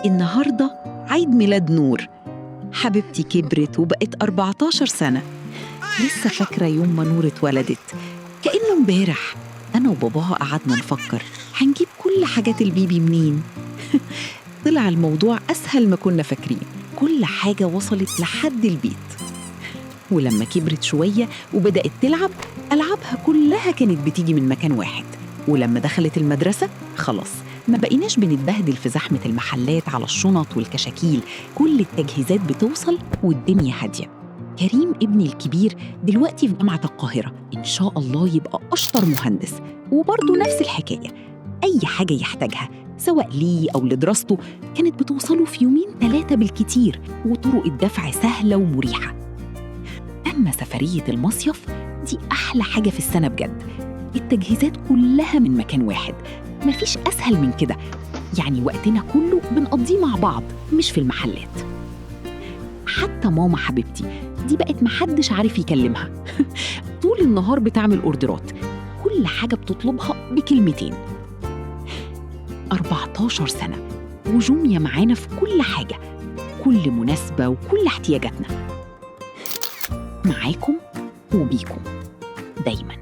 النهاردة عيد ميلاد نور حبيبتي، كبرت وبقت 14 سنة. لسه فاكرة يوم ما نور اتولدت كأنه امبارح. أنا وباباها قعدنا نفكر هنجيب كل حاجات البيبي منين. طلع الموضوع أسهل ما كنا فاكرين، كل حاجة وصلت لحد البيت. ولما كبرت شوية وبدأت تلعب، ألعابها كلها كانت بتيجي من مكان واحد. ولما دخلت المدرسة خلاص ما بقيناش بنتبهدل في زحمة المحلات على الشنط والكشاكيل، كل التجهيزات بتوصل والدنيا هادية. كريم ابني الكبير دلوقتي في جامعة القاهرة، إن شاء الله يبقى أشطر مهندس. وبرضه نفس الحكاية، أي حاجة يحتاجها سواء ليه أو لدراسته كانت بتوصله في يومين 3 بالكتير، وطرق الدفع سهلة ومريحة. أما سفرية المصيف دي أحلى حاجة في السنة بجد، التجهيزات كلها من مكان واحد، مفيش أسهل من كده. يعني وقتنا كله بنقضيه مع بعض مش في المحلات. حتى ماما حبيبتي دي بقت محدش عارف يكلمها. طول النهار بتعمل أوردرات، كل حاجة بتطلبها بكلمتين. 14 سنة وجوميا معانا في كل حاجة، كل مناسبة وكل احتياجاتنا. معاكم وبيكم دايماً.